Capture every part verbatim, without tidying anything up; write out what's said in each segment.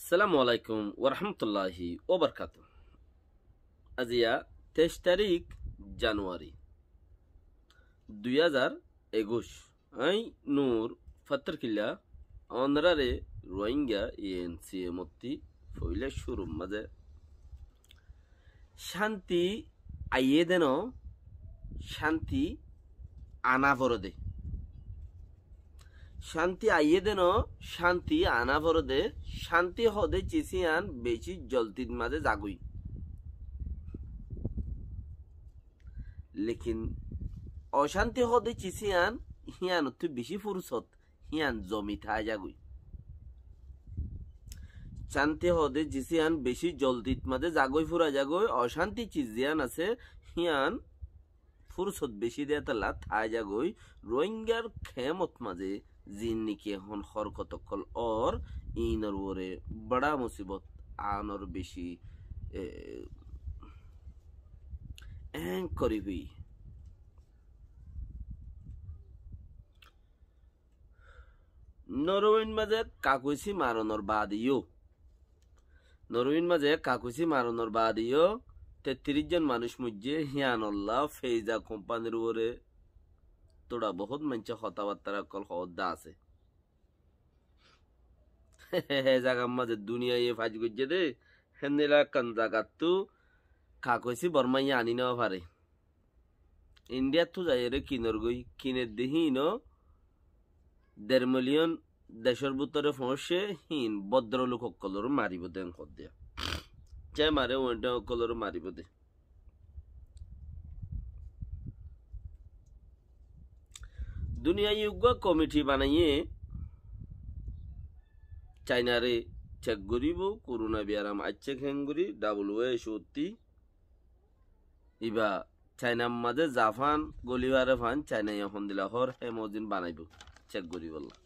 Assalamu alaikum warahmatulláhi wabarakátuhu. Aziya teic tarík januwari dui házar ekuic. Añí Nur Fattarkilla, onoráre Rohingya E N C M ottú foila cúrur mazé cánti aiyé de no, cánti ana foré de. Cánti aiyé de no, cánti ana foré de, cánti hoó de ciz hían bicí zoldir mazé zagói. Lekin ocánti hoó de ciz hían, híanottú bicí fursot, hían zomi tái zagói. Cánti hoó de ciz hían bicí zoldir mazé zagói, fúrai zagói, ocánti ciz ziyán asé, hían fursot bicí de tolla tái zagói. Rohingyar kemot mazé zinniki ehón horkot ókkol ór, inor uore bára musibot anor bicí, e, eén kori hoiyé. Norwér mazé kakuisi maronor baade yó, Norwér mazé kakuisi maronor baade yó tettiríc zon manúic moijjé, híanolla Feiza kompanir uore tura bohút maincé hotábattára ókkol hoódde asé. Hé zagar mazé duniyaiye fac goijjé dé, héndilla ekkán zagattú kakuisi Bormáye aní no faré. Indiyattú zaiyóre kinor goi, kinédde híin ó der miliyón decór bútore foóñiccé, híin bóddoroluk ókkolóre maribóu dé, en hoódde. Ké maré, uénde ókkolóre maribóu dé. Duniyai uggúa komiti banaiyé, Cainare cek goríbou, korona biyaram aiccé keéngorí, W H O ttú. Iba Cainar mazé zafán goli fare fán, Cainaye hondilla hoór, hé mozin banaibóu, cek goríbolla.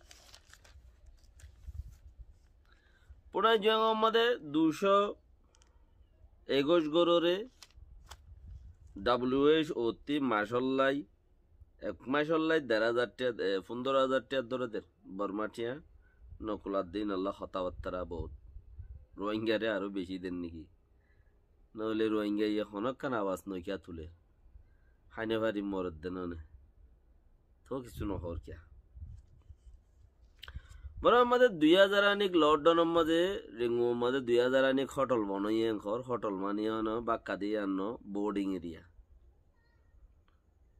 Púnajuwangor mazé duicó ekuic goróre W H O ttú macóllai, ek macóllai der házar thiañ, e, fundóro házar thiañ dóre der. Bormá thiañ nokular de, inolla hotábattára bout. Rohingyare aró bicí der niki? Noóile Rohingyaye honókkan abas nokiá tuler. Hái no fari morer de none. Toó kissú nohoór kiyá? Bormar mazé dui házar anik lockdownor mazé, Ringuor mazé dui házar anik hóthol bonoiyé enkor, hóthol mani óno, bákka de yían no, boarding area.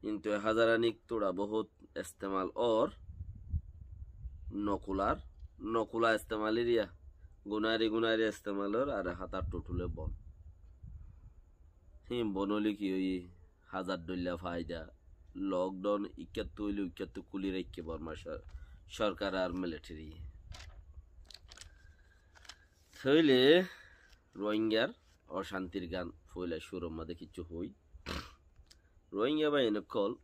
Kintu ek házar anik tura bohút estemal ór, nokular, nokula estemal area, gunari gunari estemal ór, ar ek házar thutule bon. Híin bon óile ki óiye? Házar dhoilla faida, lockdown ikkáttu óile uikkáttu kúli raikké Bormar sor-, sorkar ar militariye. Tóile Rohingyar ocántir gán foila cúrur mazé kiccú hoói. Rohingya báiyain ókkol,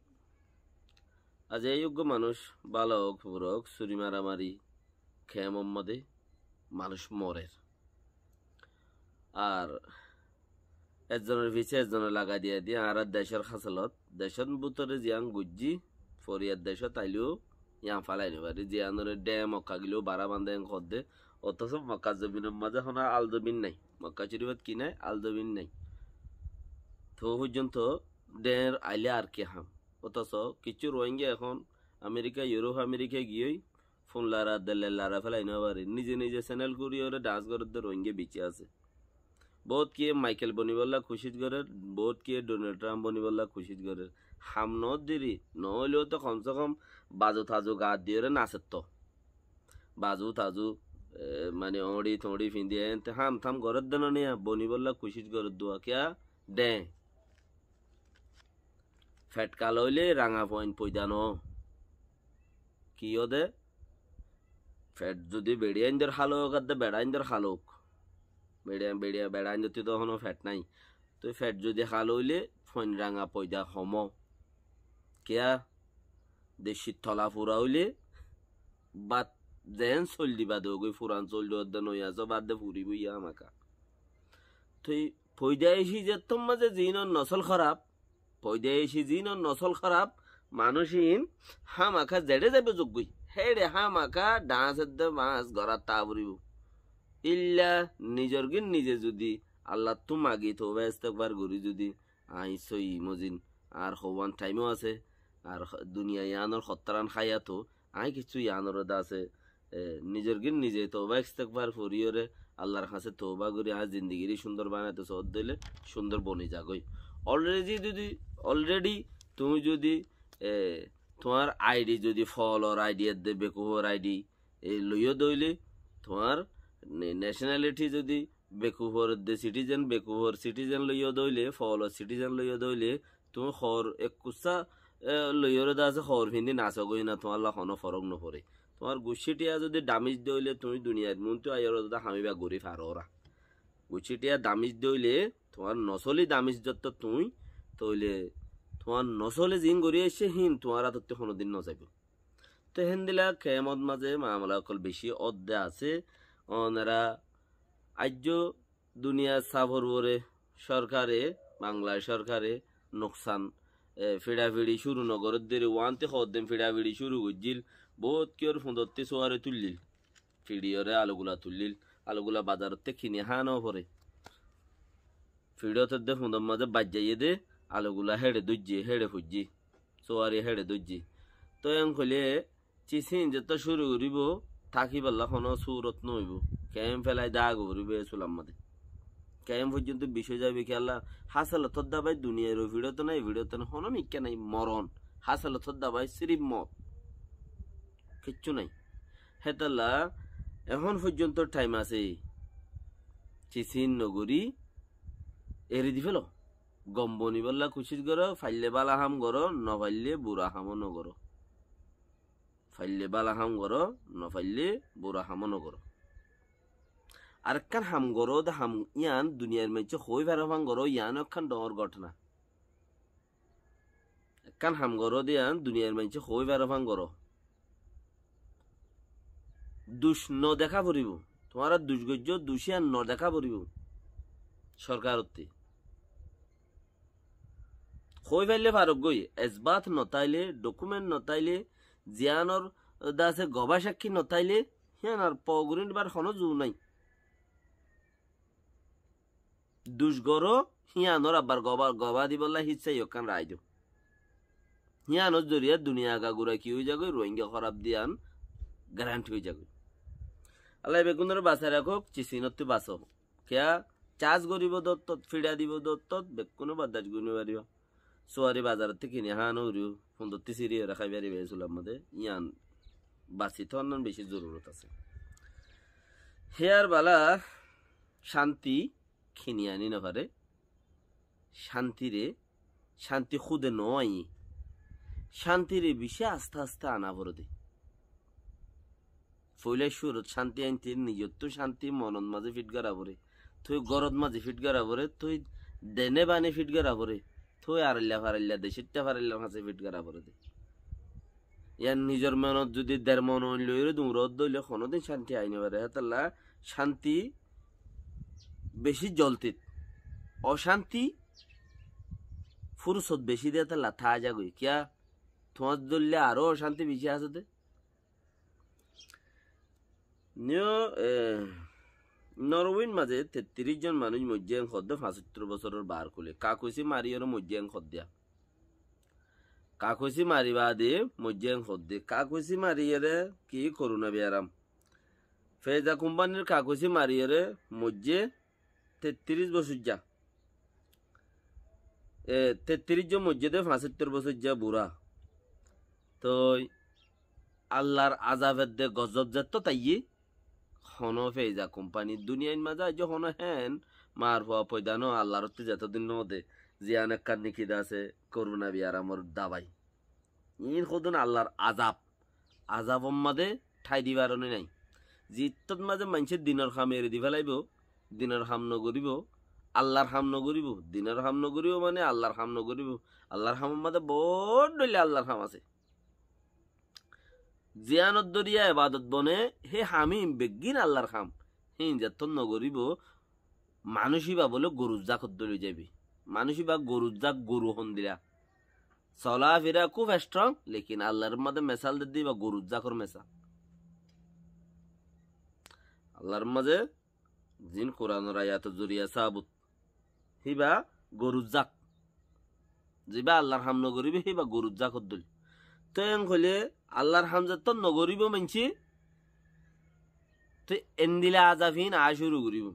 aijja eggúa manúic bála ók, bura ók, suri maramari, kemor mazé manúic morer. Ar ezzonor fisé ezzone lagai diya diya añárar decór hásalot, decór bútore ziyán goijjí, foriyar decót aileyó yían félai no fari. Ziyánore dheñ Mokka gileyó bará bande en hoódde, otoso Mokkar zobinor mazé honó al zobin nái. Mokka Corifot ki nái? Al zobin nái. Toó foijjonto dheñr aile ar ki ham? Otoso kiccú Rohingya ehón Amerika, Iuróp Amerika giyói fun lara, dellel lara félai no fare. Nize nize senel gorí óre dhans gorédde Rohingya bicí asé. Boóut kiye Maikel bonibólla kucíc gorér, boóut kiye Donald Trump bonibólla kucíc gorér. Ham noódde ri, noóileyo to komse kom bazu tazu gaat diyóre nasetto. Bazu tazu, e, mani oñçi toñçi findi ente ham tham gorédde no niya, bonibólla kucíc gorédde uá kiyá? Dheñ. Feth kala óile rañga fuain foida no. Ki óde? Feth zodi beçiyaindor hála ók, ar de beçaindor hála ók. Beçiya-, beçiya-, beçaindottú to honó feth nái. Toi feth zodi hála óile fuain rañga foida hom ó. Kiyá? Decir tola fura óile bát zeén soil diba de ógoi, furan soil de ódde noi asó, bát de furibói yá hámaka. Toi foida eci zettór mazé ziínor nosól hóraf, foida eci ziínor nosól hóraf, manúic iín hámaka zeçé zaibo zoggói, héçe hámaka dhañs edde bañs gorát táa foribóu. Illa nizor gín nize zodi Allattú magi touba istigfar gorí zodi añí sóiyi mozin, ar houwán thaimó asé, ar h-, duniya yiánor hottáran háyato añí kissú yiánor de asé, e, nizor gín nize touba istigfar foriyóre Allar hañsé touba gorí añí zindigiré cúndor banaito soódde óile cúndor boni zagói. Already zodi, already tuñí zodi, e, tuáñr I D zodi foolor I D edde bekufór I D, e, loiyó de óile tuáñr ne-, nationality zodi bekufór edde citizen, bekufór citizen loiyó de óile, foolor citizen loiyó de óile, tuñí hoor ekkussá, e, loiyóre de asé hoor findi nasógoi na, tuáñlla honó forók noforé. Tuáñr guccítiya zodi damage de óile tuñí duniyair muúntu aiyóre de hámiba gorí faróra. Guccítiya damage de óile tuáñr nosóli damage zottót tuñí, tóile tuáñr nosóle ziín gorí aiccé híin tuáñr átottí honódin nozaibóu. Te héndilla kemot mazé mamela ókkol bicí ódde asé. Onora aijjó duniyar safor uore sorkare, Bangla sorkare nuksan, e, fiçafiçi cúru nogorédde eri, uánte hoddin fiçafiçi cúru goijjíl, boóut kiyór fuñdottí suwari tuillíl, fiçiyóre alugula tuillíl, alugula bazarottí kini háa noforé. Fiçót edde fuñdor mazé baijjaiyé dé, alugula héçe dóijje, héçe foijjé, suwari héçe dóijje. Tói en hoilé cisín zettó cúru goríbou, tákiballa honó surot nóoibou. Keém félai dá goríbou e sular mazé. Keém foijjonto bicí ói zaibou kiyólla, hásalotór dabái duniyair o fiçót nái, e fiçót nái, honó mikká nái, moron. Hásalotór dabái sirif moot. Kiccú nái. Hétolla ehón foijjonto thaim asé. Cisín nogorí eri di félo. Gom bonibálla kucíc goró, faillé bála ham goró, nofaillé bura hamó nogoró. Faillé bála ham goró, nofaillé bura hamó nogoró. Arekkán ham goró de ham yían duniyair maincé hoói faro fán goró, yían ó ekkán dhoóñr góthona. Ekkán ham goró de yían duniyair maincé hoói faro fán goró. Duc nodeká foribóu. Tuáñra duc goijjó, duc yían nodeká foribóu. Sorkarottí. Hoói faillé faroggói, esbát notáile, dokument notáile, ziyánor dase gobá sakkí notáile, híyan ar pogurin bar honó zu nái. Duc goró, híyanor abbar gobá, gobá dibolla híssa yokkán raái do. Híyanor zoriya duniya agagura ki ói zagói, Rohingya hóraf diyan garanti ói zagói. Allah beggúnore basai rakók, Cisinottú basó. Kiyá cas goribó dottót, fiça dibó dottót, bekkúne bardac gorí nofaribá. Suwari bazarottí kini há noforibó, fundottí siri óre hái faribá, e sular mazé yían basi tónnan beci zorurot asé. Híyar bala cánti kini aní nofaré, cántire, cánti kúde noó aiyé, cántire beci aste aste ana foré dé. Foila cúrut cánti ainté nizottú cánti monot mazé fit gora foré, tói górot mazé fit gora foré, tói dene bane fit gora foré, tói arailla farailla decóitta faraillar hañsé fit gora foré dé. Yían nizor monot zudi der mon oin loiyóre duñrot dóile honódin cánti ai nofaré. Hétolla cánti beci zoltit, ocánti fursot beci dé, hétolla tái zagói. Kiyá? Tuáñr dóille aró ocánti beci asé dé. Niyo, e, Norwér mazé tettiríc zon manúic moijjé en hoddé fañsóttor bosóror bar kule. Kakusi mariyóre moijjé en hoddé. Kakusi mari baade moijjé en hoddé. Kakusi mariyóre ki koruna biyaram. Feza kumpanir kakusi mariyóre moijjé tettiríc bosóijja. E, tettiríc zon moijjé dé fañsóttor bosóijja bura. Toi Allar azab edde gozob zettót aiyé, honó feza kumpani duniyair mazé aijjó honó hén mar fua foida no, Allarottí zetó din no de, ziyán ekkán niki de asé koruna biyaramor dabai. Iín hodún Allar azab. Azabor mazé thái dibar one nái. Zittót mazé maincé dinor ham eri di felaibó, dinor ham nogoríbou, Allar ham nogoríbou, dinor ham nogoríbou mane Allar ham nogoríbou. Allar hamor mazé boóut dhoilla Allar ham asé. Ziyánot dóriya ebadot bone, hé ham ín beggín Allar ham. Hín zettót nogoríbou, manúic íba bóle gorur zák oddúl ói zaibói. Manúic íba gorur zák, goru hondila. Solafira kúb strong, lekin Allar mazé mesal dedde íba gorur zákor mesal. Allar mazé Zin Kuranor ayator zoriya sabut. Híba gorur zak. Zibá Allar ham nogoríbo, híba gorur zak oddúl. Te en hoilé Allar ham zettót nogoríbo maincé, te endila azab hín aá cúru goríbo.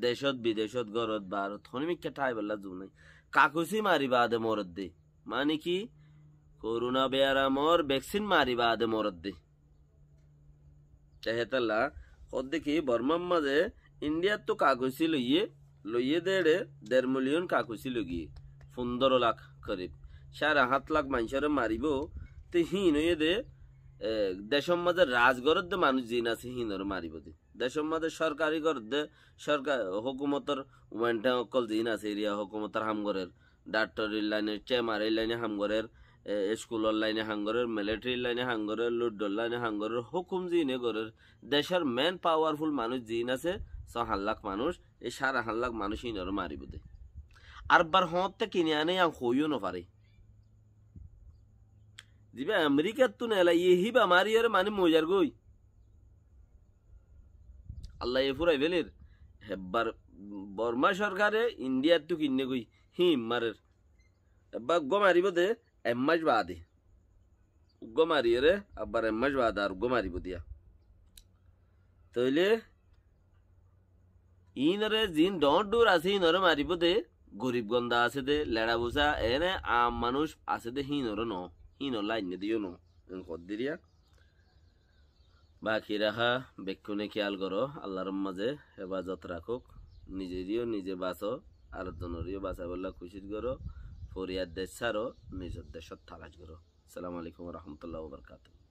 Decót, bidecót, górot, baárot, honímikká tháibolla zuu nái. Kakusi mari baade moredde. Mani ki, koruna biyaramor veksin mari baade moredde. Te hétolla hoódde ki, Bormár mazé Indiyáttu kakusi loiyé, loiyé dé eçé der miliyón kakusi loigiyé, fundóro lak korib. Sáre hát lak maincóre maribóu, te híin óiye dé, e, decór mazé raz gorédde manúic ziín asé híinoré maribóu dé. Decór mazé sórkari gorédde, sórka-, hókumotor uenthá ókkol ziín asé, eriya hókumotor ham gorér, dhaktorir laine, cemarir laine ham gorér, e, iskulor laine ham gorér, militarir laine ham gorér, luddor laine ham gorér, hókum ziíne gorér, decór men pawarful manúic ziín asé, só hát lak manúic, ei sáre hát lak manúic híinoré maribóu dé. Ar ebbar hoóñtte kini ané yián hoóiyo nofaré. Zibá Amerikattú nelaiyé híba mariyóre manúic moizar goi. Allaye fúrai féler. Ebbar Bormá sórkare Indiyáttu kinné goi, híin marer. Ebbar uggúa maribóu dé, ek mac baade. Uggúa mariyóre, ebbar ek mac baade ar uggúa maribóu diya. Tóile iínoré ziín dhoóñr dhoóñr asé, híinoré maribóu dé, gorib gonda asé dé, leça busa, ene aam manúic asé dé, híinoré noó, híinor lainne diyó noó, en hoddiriya. Baki raká bekkúne kiyal goró, Allar mazé hefazot rakók, nizeríyo nize basó, ar zonoríyo basaibólla kucíc goró, foriyar dec sáro, nizor decót talac goró. Assalamu alaikum wa rahmatullahi wa barakatuhu.